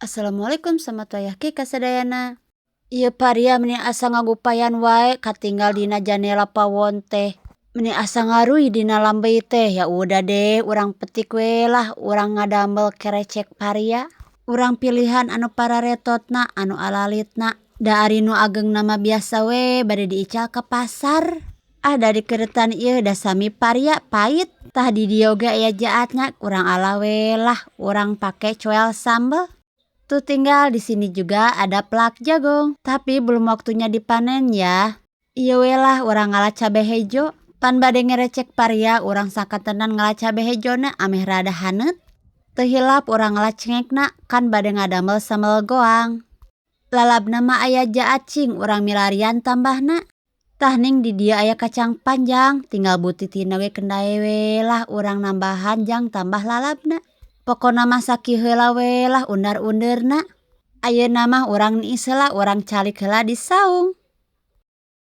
Assalamualaikum warahmatullahi wabarakatuh kasadayana. Ieu paria meni asa ngagupayan wae katinggal dina janela pawon teh. Meni asa ngaruy dina lambey teh. Ya udah deh, urang petik we lah, urang ngadamel kerecek paria. Urang pilihan anu pararetotna, anu alalitna. Da ari nu agengna mah biasa we bade diical ka pasar. Ah, da dikeuretan ieu da sami paria pait. Tah, di dieu oge aya jaatna, urang ala we lah, urang pake coel sambel. Tuh, tinggal di sini juga ada pelak jagung, tapi belum waktunya dipanen ya. Ieu we lah, urang ngala cabe hejo. Pan bade ngerecek paria, urang sakantenan ngala cabe hejona ameh rada haneut. Teu hilap urang ngala cengekna, kan bade ngadamel sambel goang. Lalabna mah aya jaat, cing urang milarian tambahna. Tah ning, di dieu aya kacang panjang, tinggal butitina we kendae we lah, urang nambahan jang tambah lalabna. Pokona mah sakieu heula we lah undar-undeurna. Ayeuna mah urang niis heula, urang calik heula di saung.